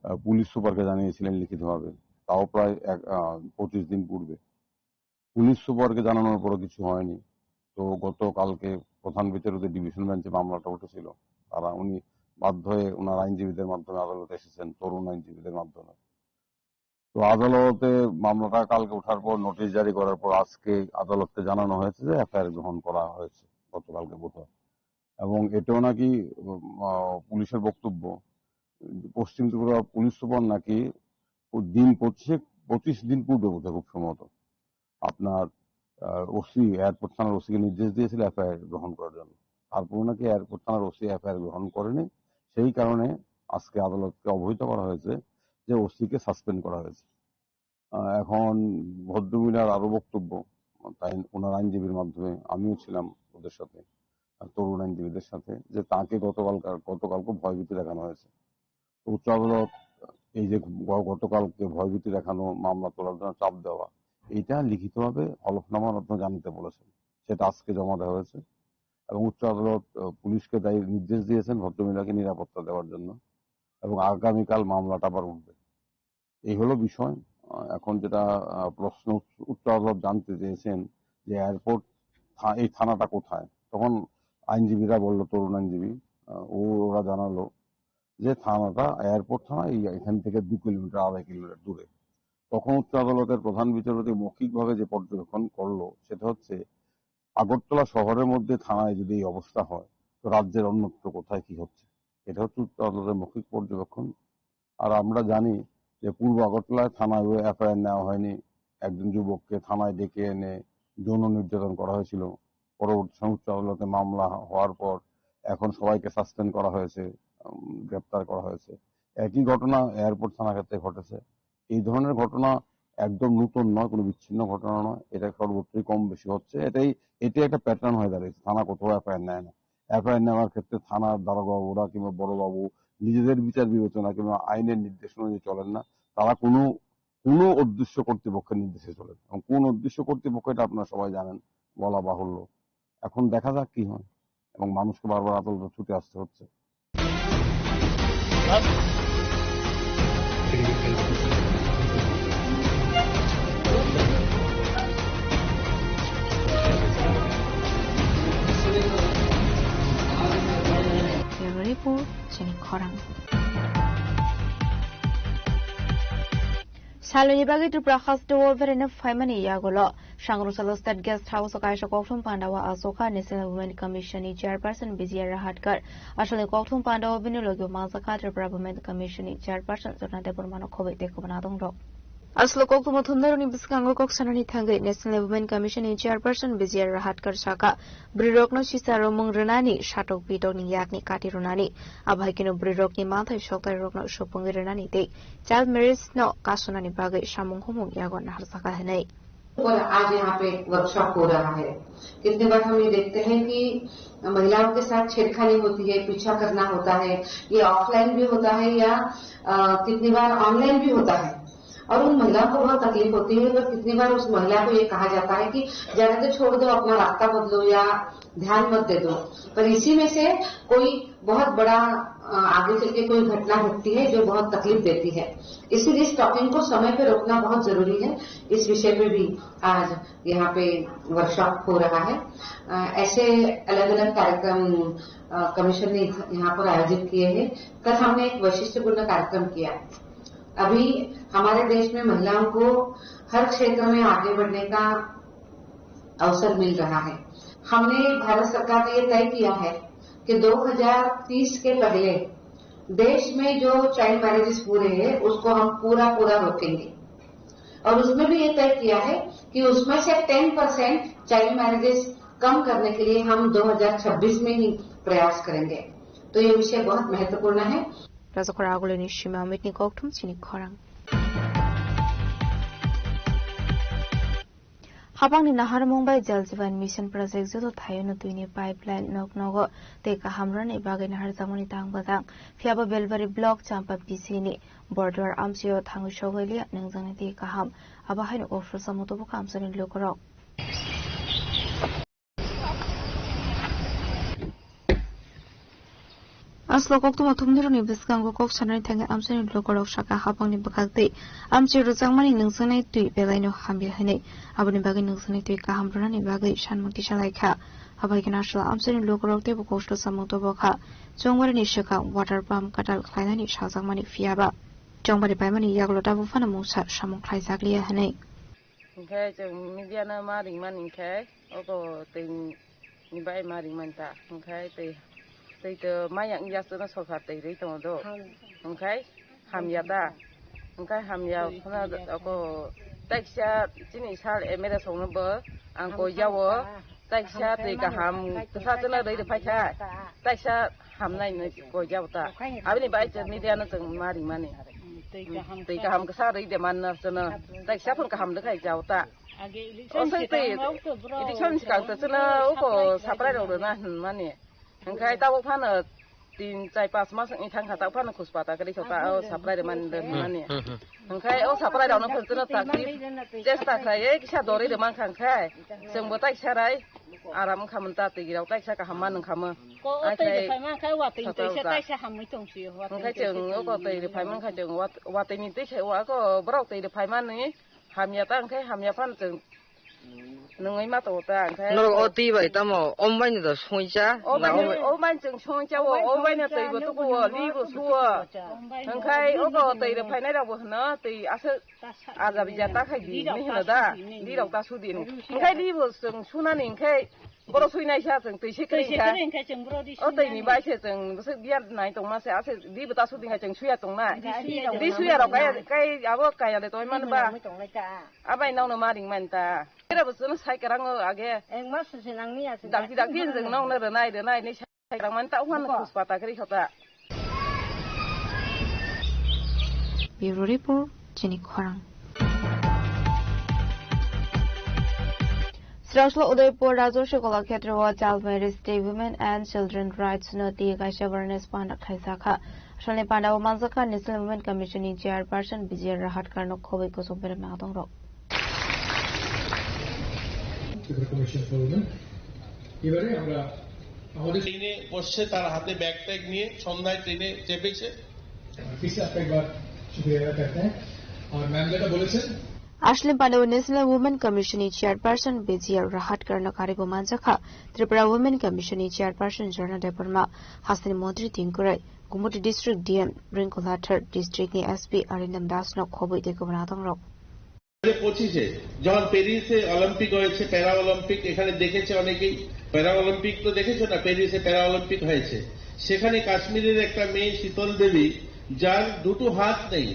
আহ, পুলিশ সুপারকে জানিয়েছিলেন লিখিতভাবে, তাও প্রায় এক, আহ, পঁচিশ দিন পূর্বে। পুলিশ সুপারকে জানানোর পরও কিছু হয়নি। তো গতকালকে প্রধান বিচারপতি ডিভিশন বেঞ্চে মামলাটা উঠেছিল, তারা, উনি বাধ্য হয়ে ওনার আইনজীবীদের মাধ্যমে আদালতে এসেছেন, তরুণ আইনজীবীদের মাধ্যমে। তো আদালতে মামলাটা কালকে ওঠার পর, নোটিশ জারি করার পর, আজকে আদালতকে জানানো হয়েছে যে এফআইআর গ্রহণ করা হয়েছে গতকালকে বুধবার। এবং এটাও নাকি, উম, আহ, পুলিশের বক্তব্য, পশ্চিম ত্রিপুরা পুলিশ সুপার নাকি ও দিন পঁচিশে, পঁচিশ দিন পূর্বে বোধহয় খুব সম্ভবত আপনার, আহ, ওসি, এয়ারপোর্ট থানার ওসিকে নির্দেশ দিয়েছিল এফআইআর গ্রহণ করার জন্য। তারপরে নাকি এয়ারপোর্ট থানার ওসি এফআইআর গ্রহণ করেনি, সেই কারণে আজকে আদালতকে অবহিত করা হয়েছে যে ওসিকে সাসপেন্ড করা হয়েছে। আহ, এখন ভদ্রমহিলার আরো বক্তব্য, তাই ওনার আইনজীবীর মাধ্যমে, আমিও ছিলাম ওদের সাথে, আহ, তরুণ আইনজীবীদের সাথে, যে তাকে গতকাল, গতকালকে ভয়ভীতি দেখানো হয়েছে। তো উচ্চ আদালত এই যে গ-, গতকালকে ভয়ভীতি দেখানো, মামলা তোলার জন্য চাপ দেওয়া, এটা লিখিতভাবে হলফনামার মাধ্যমে জানাতে বলেছেন, সেটা আজকে জমা দেওয়া হয়েছে। এবং উচ্চ আদালত, আহ, পুলিশকে দায়ী নির্দেশ দিয়েছেন ভদ্রমহিলাকে নিরাপত্তা দেওয়ার জন্য, এবং আগামীকাল মামলাটা আবার উঠবে। এই হলো বিষয়। আহ, এখন যেটা, আহ, প্রশ্ন উচ্চ, উচ্চ আদালত জানতে চেয়েছেন যে এয়ারপোর্ট থা-, এই থানাটা কোথায়, তখন আইনজীবীরা বলল, তরুণ আইনজীবী, আহ, ও, ওরা জানালো যে থানাটা, এয়ারপোর্ট থানা এই এখান থেকে দু কিলোমিটার, আড়াই কিলোমিটার দূরে। তখন উচ্চ আদালতের প্রধান বিচারপতি মৌখিকভাবে যে পর্যবেক্ষণ করলো, সেটা হচ্ছে আগরতলা শহরের মধ্যে থানায় যদি এই অবস্থা হয়, তো রাজ্যের অন্যত্র কোথায় কি হচ্ছে, এটা হচ্ছে উচ্চ আদালতের মৌখিক পর্যবেক্ষণ। আর আমরা জানি যে পূর্ব আগরতলায় থানায় এফআইআর নেওয়া হয়নি, একজন যুবককে থানায় ডেকে এনে যৌন নির্যাতন করা হয়েছিল। পরবর্তী সময় উচ্চ আদালতে মামলা হওয়ার পর এখন সবাইকে সাসপেন্ড করা হয়েছে, উম, গ্রেপ্তার করা হয়েছে। একই ঘটনা এয়ারপোর্ট থানা ক্ষেত্রে ঘটেছে। এই ধরনের ঘটনা একদম নতুন নয়, কোনো বিচ্ছিন্ন ঘটনা নয়, এটা সর্বত্রই কম বেশি হচ্ছে। এটাই, এটাই একটা প্যাটার্ন হয়ে দাঁড়িয়েছে। থানা কোথাও এফআইআর নেয় না, এফআইআর নেওয়ার ক্ষেত্রে থানার দারোগা বাবুরা কিংবা বড়বাবু নিজেদের বিচার বিবেচনা কিংবা আইনের নির্দেশনা অনুযায়ী চলেন না। তারা কোনো, কোনো অদৃশ্য কর্তৃপক্ষের নির্দেশে চলেন, এবং কোন অদৃশ্য কর্তৃপক্ষ, এটা আপনারা সবাই জানেন, বলা বাহুল্য। এখন দেখা যাক কি হয়, এবং মানুষকে বারবার আদালতে ছুটে আসতে হচ্ছে। Bureau Report, Chini Khorang. Saloni bagwi Tripura hasteo beraina phaimani yagulo Sangrusalo State Guest House o kaisa kokthum pandao achukha National Women Commission ni Chairperson Vijaya Rahatkar. Asalni kokthum pandao bini logi manjakha Tripura Women Commission ni Chairperson Jotna Debbarma no khobwi tei khobana tongrok. Aswk koktwma thumnarokni bwskango kok sanani thangwi National Women Commission ni Chairperson Vijaya Rahatkar saka, bwrwirokno sisa romung rwnani satok pitokni yakni kati rwnani, abo hai kheno bwrwirokni manthai soktairokno supungwi rwnani tei child marriage no kasunani bagwi samung humung yago naharjaka hwnwi. पर आज यहाँ पे वर्कशॉप हो रहा है। कितने बार हम ये देखते हैं कि महिलाओं के साथ छेड़खानी होती है, पीछा करना होता है, ये ऑफलाइन भी होता है या अ, कितनी बार ऑनलाइन भी होता है। और उन महिलाओं को बहुत तकलीफ होती है, पर कितनी बार उस महिला को ये कहा जाता है कि जाने दो, छोड़ दो, अपना रास्ता बदलो या ध्यान मत दे दो। पर इसी में से कोई बहुत बड़ा, अ, आगे चल के कोई घटना घटती है जो बहुत तकलीफ देती है। इसीलिए स्टॉकिंग को समय पे रोकना बहुत जरूरी है। इस विषय पे भी आज यहाँ पे वर्कशॉप हो रहा है। अ, ऐसे अलग-अलग कार्यक्रम, अ, कमीशन ने यहाँ पर आयोजित किए हैं। कल हमने एक वैशिष्ट्यपूर्ण कार्यक्रम किया। अभी हमारे देश में महिलाओं को हर क्षेत्र में आगे बढ़ने का अवसर मिल रहा है। हमने, भारत सरकार ने ये तय किया है कि दो हज़ार तीस के पहले देश में जो चाइल्ड मैरिजेस हो रहे हैं, उसको हम पूरा पूरा रोकेंगे। और उसमें भी ये तय किया है कि उसमें से टेन परसेंट चाइल्ड मैरिजेस कम करने के लिए हम दो हज़ार छब्बीस में ही प्रयास करेंगे। तो ये विषय बहुत महत्वपूर्ण है। Rajakhor Agulini Shima Amit ni kokthum chini khorang. Hapangni naharmung bai Jal Jeevan Mission Project joto thaio no twini pipeline nok nogo tei kaham rwni bagwi naharjakmani tang bwtang. Phiya bo Belbari Block Champa P C ni Borduar amchio thangwi sogwi liya nwngjani twi kaham. Abo haino offer samo tubuka amchani lukurok. Aswk koktwma thumnirokni bwskango kok sanani thangwi amchaini lukurok saka hapangni bwkhak tei amchi rwjakmani nungjaknai twi belaino hamya hwnwi. Aboni bagwi nungjaknai twi kaham rwnani bagwi sanmung kisa lai kha. Abo hai kheno aswk amchaini lukurok teibo kosto samung tubu kha. Chongbarini swkang water pump kwtal khlainani sajakmani, phiyaba chongbari paimani yagulo tabuk phano mungsa samung khlaijak liya hwnwi. Hwnkhe chwng media no ma ringmani hwnkhe oko twi ni bai ma ringmani ta, hwnkhe twi, twi to maya wngya chwngno sorkar twi rwi tongo do, hwnkhe hamya ta, hwnkhe hamya phano oko taisa chini sir M L A songno bo ang koi jao. Taisa twi kaham kwsa chwngno rwi rwphai kha, taisa hamnai hinwi koi jao ta. Aboni bai chwng media no chwng ma ringmani. Twi kaham kwsa rwi de man no chwngno, taisa phano kaham rwkhai jao ta. O sai twi election swkang to chwngno uko supply rok rwna hinmani. Hwnkhe tabuk phano tin, char, pas mas wngwi thang kha, tabuk phano khuspata kwrwi kha ta, o supply rwmani, rwmani. Hmm, hmm, hmm. Hwnkhe o supply rokno phano chwngno chakri chesta khlaiwi kisa dorwi rwmang kha, hwnkhe chwngbo taisa rai aram wngkha manta, twi rok taisa kaham ma nung kha mo. Ko o twi rwphai mankha, watwi twi se taisa hamwi tong sio, hwnkhe chwng o ko twi rwphai mankha, chwng wat-, watwi ni twi se wa ko borok twi rwphai mani hamya ta, hwnkhe hamya phano chwng nungwi ma tongo ta, hwnkhe norok o twi bai tamo, om bai ni do songcha, o bai ni, o bai chwng songcha o, o bai no twi bo tubu o, li bo su o, hwnkhe o ko twi rwphai nai rok bo hwno twi aswk Aja bija ta khai di, ni hino da, di rok ta su di ni. Hwnkhe di bo chwng sunani hwnkhe boro sui nai sa chwng twi se kwrwi kha. O twi ni bai se chwng bwswk biya nai tongma se, ase di bo ta su di kha chwng suya tongnai. Di suya rok kai, kai abo kaya de toi man ba. Abai nokno ma ring man ta. Era bo chwng sai kwrang o age. Dakti dakti chwng nokno rwnai, rwnai ni. Bureau Report, chini khorang. Sraslo Udaipur Rajarsi Kalakshetra o Child Marriage Day Women and Children Rights no twi kaisa awareness panda khlaijak kha. Salni panda o manjak kha National Women Commission ni Chairperson Vijaya Rahatkar no khobwi kuchuk berem nangtong rok. এবারে আমরা আমাদের ট্রেনে বসছে, তার হাতে bag tag নিয়ে সন্ধ্যায় ট্রেনে চেপেছে। फिर से आपका एक बार शुक्रिया अदा करते हैं। और मैम যেটা বলেছেন, Aswlni panda o National Women Commission ni Chairperson Vijaya Rahatkar no karibo manjakha Tripura Women Commission ni Chairperson Jharna Debbarma, hasteni Montri Tingkurai, Gumoti District D M Rinku Lathar, District ni S P Arindam Das no khobwi tei kubun adong rok. দু হাজার পঁচিশে যখন প্যারিসে অলিম্পিক হয়েছে, প্যারা অলিম্পিক, এখানে দেখেছে অনেকেই, প্যারা অলিম্পিক তো দেখেছো না, প্যারিসে প্যারা অলিম্পিক হয়েছে, সেখানে কাশ্মীরের একটা মেয়ে শীতল দেবী, যার দুটো হাত নেই,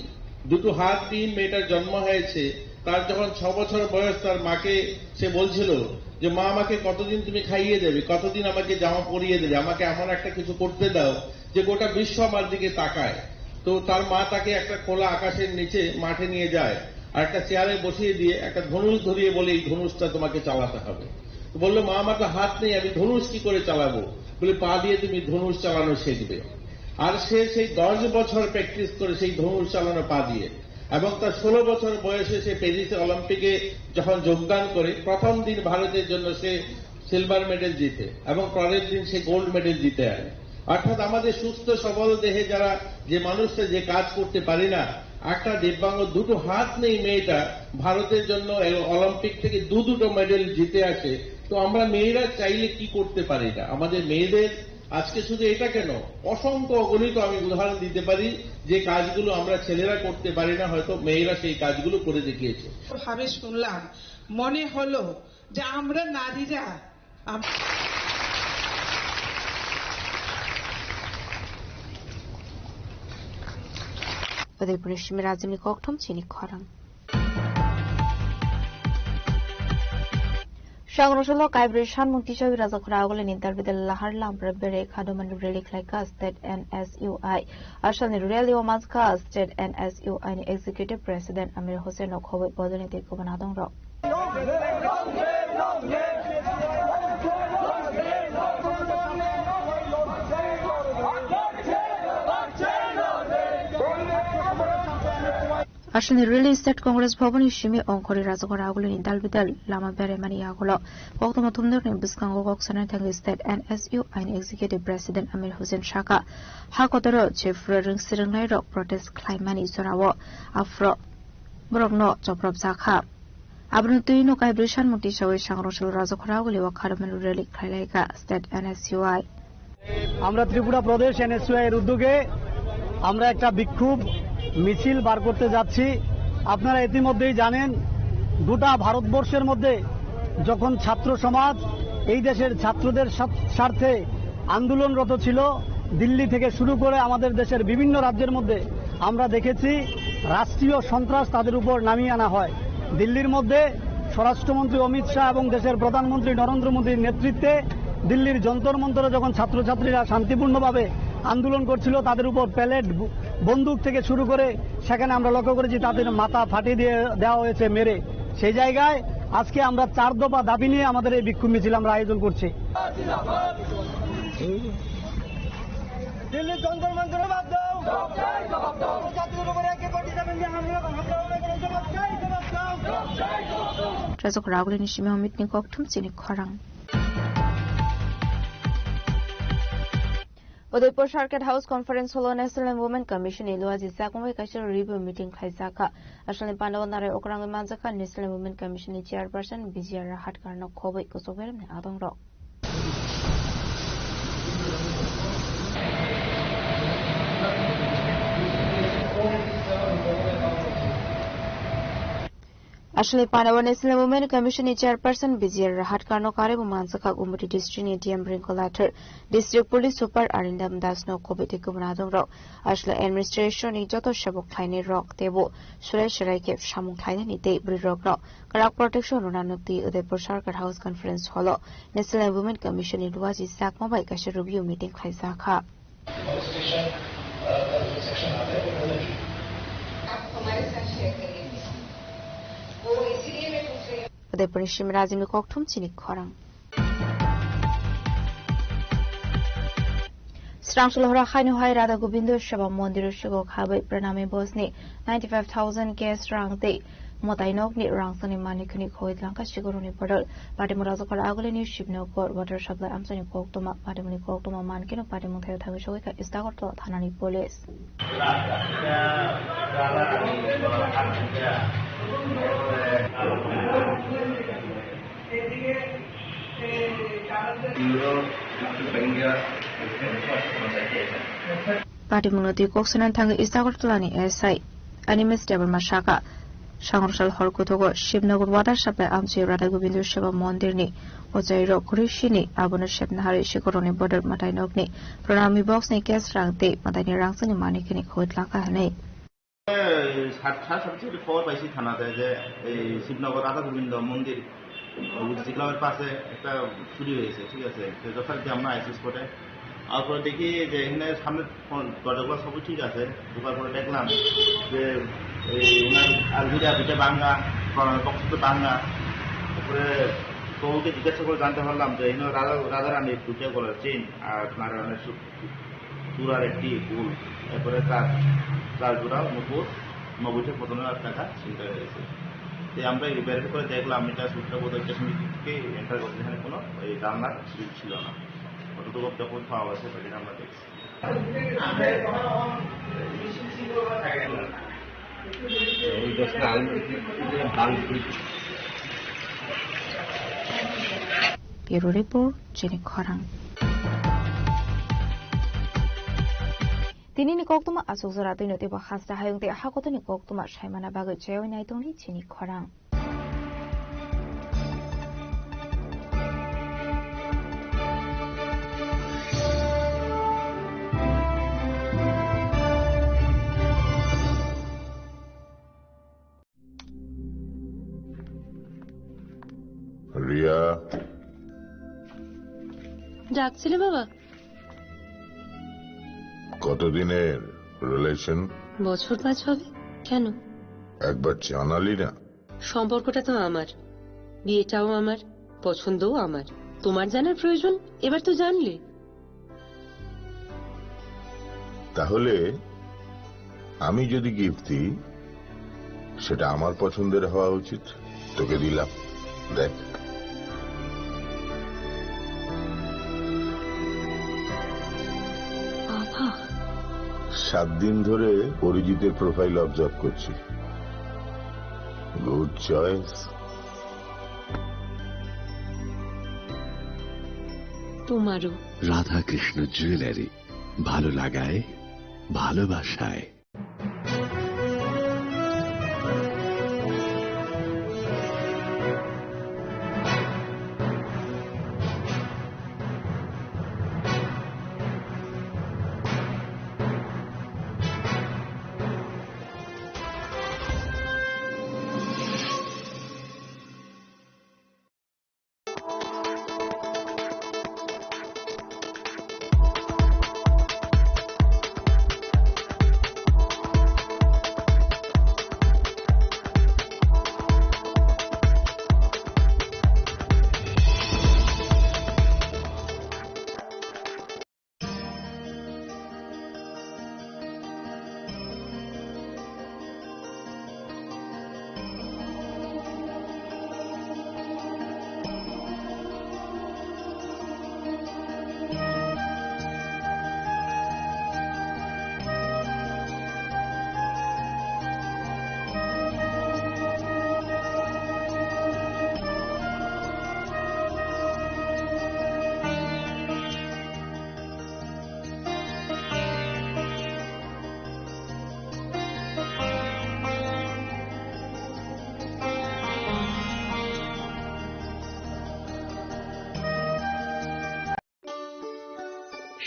দুটো হাত নিয়ে মেয়েটার জন্ম হয়েছে। তার যখন ছ বছর বয়স, তার মাকে সে বলছিল যে, "মা, আমাকে কতদিন তুমি খাইয়ে দেবে, কতদিন আমাকে জামা পরিয়ে দেবে, আমাকে এমন একটা কিছু করতে দাও যে গোটা বিশ্ব আমার দিকে তাকায়।" তো তার মা তাকে একটা খোলা আকাশের নিচে মাঠে নিয়ে যায়, আর একটা চেয়ারে বসিয়ে দিয়ে একটা ধনুষ ধরিয়ে বলে, "এই ধনুষটা তোমাকে চালাতে হবে।" তো বললো, "মা, আমার তো হাত নেই, আমি ধনুষ কি করে চালাবো?" বলে, "পা দিয়ে তুমি ধনুষ চালানো শিখবে।" আর সে সেই দশ বছর প্র্যাকটিস করে সেই ধনুষ চালানো পা দিয়ে, এবং তার ষোলো বছর বয়সে সে প্যারিসে অলিম্পিকে যখন যোগদান করে, প্রথম দিন ভারতের জন্য সে সিলভার মেডেল জিতে এবং পরের দিন সে গোল্ড মেডেল জিতে আনে। অর্থাৎ আমাদের সুস্থ সবল দেহে যারা, যে মানুষটা যে কাজ করতে পারি না, একটা দিব্যাঙ্গ, দুটো হাত নেই মেয়েটা, ভারতের জন্য এই অলিম্পিক থেকে দু দুটো মেডেল জিতে আসে। তো আমরা মেয়েরা চাইলে কি করতে পারি না? আমাদের মেয়েদের আজকে শুধু এটা কেন, অসংখ্য অগণিত আমি উদাহরণ দিতে পারি যে কাজগুলো আমরা ছেলেরা করতে পারি না, হয়তো মেয়েরা সেই কাজগুলো করে দেখিয়েছে। ভাবে শুনলাম, মনে হলো যে আমরা নারীরা আম- Udaipur ni simi rajini kokthum chini khorang. Sangrosalo kaibrwi sanmung tisawi Rajakhora Agulini dalbidal lahar lamra bere khadomani rally khlaika state N S U I. Asalni rally o manjka state N S U I ni executive president Amir Hussain rok khobwi bodolni tei kubun adongrok. Asalni rally state Congress Bhavan ni simi ongkhorwi Rajakhora Agulini dalbidal lama beraimani yagulo koktwma thumnokni bwskango kok sanai thangwi state N S U I ni executive president Amir Hussain saka, ha kotoro jephuru rwngsirwngnairok protest khlaimani jorao aphuru borokno chopropjakha. Aboni twi no kaibrwi sanmung tisawi Sangrosalo Rajakhora Aguli o khadomani rally khlailaika state N S U I. আমরা ত্রিপুরা প্রদেশ এনএসইউআই এর উদ্যোগে আমরা একটা বিক্ষোভ মিছিল বার করতে যাচ্ছি। আপনারা ইতিমধ্যেই জানেন, গোটা ভারতবর্ষের মধ্যে যখন ছাত্র সমাজ এই দেশের ছাত্রদের স্বার্থে আন্দোলনরত ছিল, দিল্লি থেকে শুরু করে আমাদের দেশের বিভিন্ন রাজ্যের মধ্যে আমরা দেখেছি রাষ্ট্রীয় সন্ত্রাস তাদের উপর নামিয়ে আনা হয়। দিল্লির মধ্যে স্বরাষ্ট্রমন্ত্রী অমিত শাহ এবং দেশের প্রধানমন্ত্রী নরেন্দ্র মোদীর নেতৃত্বে দিল্লির যন্তর মন্তরে যখন ছাত্রছাত্রীরা শান্তিপূর্ণভাবে আন্দোলন করছিল, তাদের উপর প্যালেট, বন্দুক থেকে শুরু করে সেখানে আমরা লক্ষ্য করেছি তাদের মাথা ফাটিয়ে দিয়ে দেওয়া হয়েছে মেরে। সেই জায়গায় আজকে আমরা চার দফা দাবি নিয়ে আমাদের এই বিক্ষোভ মিছিল আমরা আয়োজন করছি। দিল্লির যন্তর মন্তরে বাদ দাও। জাতির উপরে একের পর এক হামলা, হামলা হবে, জবাব চাই, জবাব দাও। Rajakhora Agulini simi Amit ni kokthum chini khorang. Udaipur Circuit House Conference Hall o National Women Commission ni luaji sakmung bai kaisa review meeting khlaijakha. Asalni pandao narai okrangwi manjakha National Women Commission ni chairperson Vijaya Rahatkar no khobwi kuchuk beremni adongrok. Aswlwi panao National Women Commission ni chairperson Vijaya Rahatkar no karwi bo manjakha Gumoti district ni D M Ringkolathar, district police super Arindam Das no khobwi tei kubun adongrok. Aswlwi administration ni joto sebok khlainai rok teibo surai surai khe samung khlainani tei bwrwi rok no kwrak protection rwna nuk twi Udaipur Circuit House Conference Hall o National Women Commission ni luaji sakma bai kaisa review meeting khlaijakha. Udaipur ni simi Rajini kokthum chini khorang. Srangsul hora haino hai Radha Gobindo Seba Mondir o sigo khabai Pranami Bosni ninety five thousand cash rang tei mwtai nokni rangchakni manikni khoi tlangkha sikoroni bodol. Patimura Rajakhor Agulini Shibnagar water supply amchaini koktwma, patimuni koktwma mankeno patimung thaio thangwi sogwi kha Istagartala thanani police. Patimungno twi kok sanani thangwi Istagartalani S I Animesh Debbarma saka, Sangrosal hor kuthugo Shibnagar water supply amchaio Radha Gobindo Seba Mondirni ochairok kwrwi sini abono sepna harwi sikoroni bodol mwtai nokni Pranami boxni cash rang tei mwtaini rangchakni manikni khoi tlangkha hwnwi. এই সাত, সাড়ে সাতটা থেকে খবর পাইছি থানাতে যে এই শিবনগর রাধা গোবিন্দ মন্দির, বুদ্ধিজী ক্লাবের পাশে একটা চুরি হয়েছে, ঠিক আছে? তো যথারীতি আমরা আইসি স্পটে। আর পরে দেখি যে এখানে সামনে ফোন, দরজাগুলো সবই ঠিক আছে। ঢোকার পরে দেখলাম যে এই ওনার আলমিরা দুইটা ভাঙা, কর্নার বক্স তো ভাঙা। তারপরে তো ওকে জিজ্ঞাসা করে জানতে পারলাম যে এখানে রাধা, রাধারানীর দুটো গলার চেইন আর নারায়ণের সু-, চূড়ার একটি ফুল, এরপরে তার, তার জোড়া নুপুর, নব্বই থেকে পঁচানব্বই হাজার টাকা ছিনতাই হয়ে গেছে। তো আমরা এই ভেরিফাই করে দেখলাম, এটা সূত্রবোধ স্টেশন থেকে এন্টার করছে, এখানে কোনো এই জানলার গ্রিল ছিল না। অতটুকু যখন পাওয়া গেছে, সেটা আমরা দেখছি। এই দশটা আলু ভাঙছি। Bureau Report, Chini Khorang. Tini ni koktwma achuk jora twi no teibo hasta hayung tei hakotor ni koktwma saimana bagwi chaywi nai tongdi chini khorang. Riya. ডাকছিলে বাবা? কতদিনের রিলেশন? বছর পাঁচ হবে। কেন? একবার জানালি না। সম্পর্কটা তো আমার, বিয়েটাও আমার, পছন্দও আমার। তোমার জানার প্রয়োজন, এবার তো জানলে। তাহলে আমি যদি গিফট দিই, সেটা আমার পছন্দের হওয়া উচিত। তোকে দিলাম, দেখ। বাবা। সাত দিন ধরে অরিজিতের প্রোফাইল অবজার্ভ করছি। Good choice. তোমারও। রাধাকৃষ্ণ জুয়েলারি, ভালো লাগায়, ভালোবাসায়।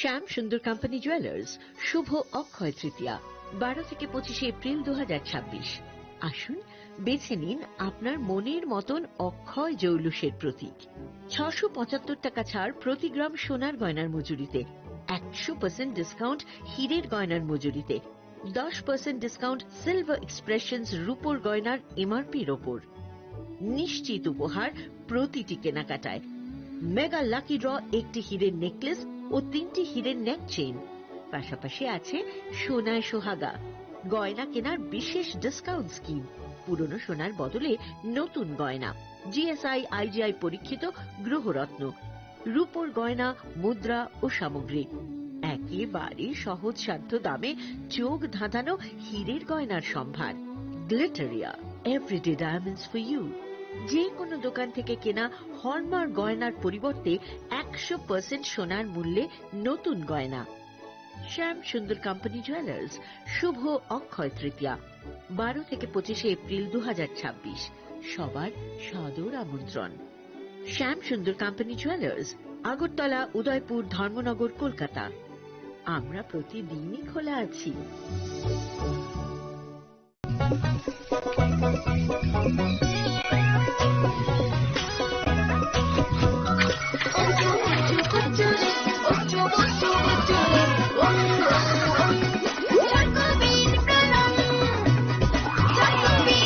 শ্যাম সুন্দর কোম্পানি জুয়েলার্স, শুভ অক্ষয় তৃতীয়া, বারো থেকে পঁচিশে এপ্রিল দু হাজার ছাব্বিশ। আসুন, বেছে নিন আপনার মনের মতন অক্ষয় জৌলুসের প্রতীক। ছশো পঁচাত্তর টাকা ছাড় প্রতি গ্রাম সোনার গয়নার মজুরিতে, একশো পার্সেন্ট ডিসকাউন্ট হীরের গয়নার মজুরিতে, দশ পার্সেন্ট ডিসকাউন্ট সিলভার এক্সপ্রেশনস রূপোর গয়নার এমআরপির ওপর। নিশ্চিত উপহার প্রতিটি কেনাকাটায়। মেগা লাকি ড্র, একটি হীরের নেকলেস ও তিনটি হীরের নেক চেইন। পাশাপাশি আছে সোনায় সোহাগা, গয়না কেনার বিশেষ ডিসকাউন্ট স্কিম, পুরনো সোনার বদলে নতুন গয়না, জিএসআই আইজিআই পরীক্ষিত গ্রহরত্ন, রূপোর গয়না, মুদ্রা ও সামগ্রী। একেবারে সহজসাধ্য দামে চোখ ধাঁধানো হীরের গয়নার সম্ভার। Glitteria, everyday diamonds for you. যে কোনো দোকান থেকে কেনা হলমার্ক গয়নার পরিবর্তে একশো পার্সেন্ট সোনার মূল্যে নতুন গয়না। শ্যাম সুন্দর কোম্পানি জুয়েলার্স, শুভ অক্ষয় তৃতীয়া, বারো থেকে পঁচিশে এপ্রিল দু হাজার ছাব্বিশ। সবার সাদর আমন্ত্রণ। শ্যাম সুন্দর কোম্পানি জুয়েলার্স, আগরতলা, উদয়পুর, ধর্মনগর, কলকাতা। আমরা প্রতিদিনই খোলা আছি।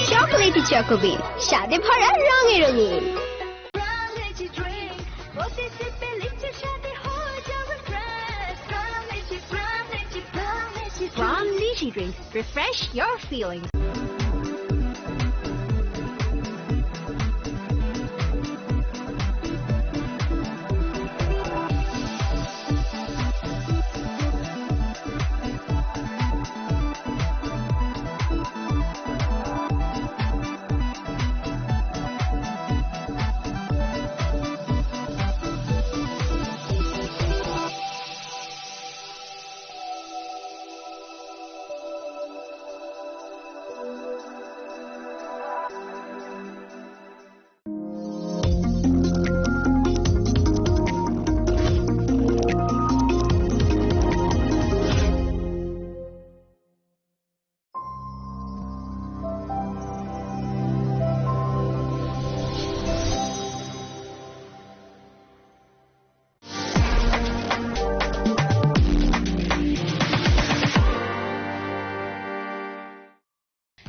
Chocolatey Choco Bean, স্বাদে ভরা রঙে রঙিন। Pram Lychee Drink, refresh your feelings.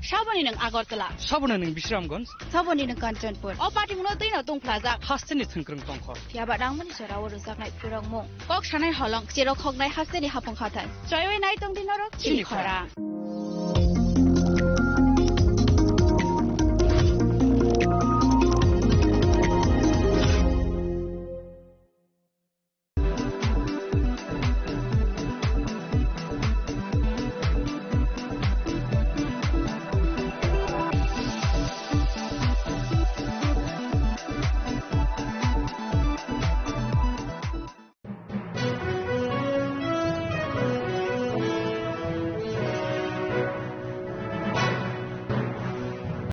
Saboni nwng Agartala. Saboni nwng Bisramganj. Saboni nwng Kanchanpur. O patimungno twino tungphlajak. Hasteni thwngkwrwng tongkho. Phiya ba nangmani jorao rwjaknai phwrwngmung. Kok sanai holong, cherok hoknai hasteni hapung hathai. Choiwi nai tongdi norok chini chini khorang. Khorang.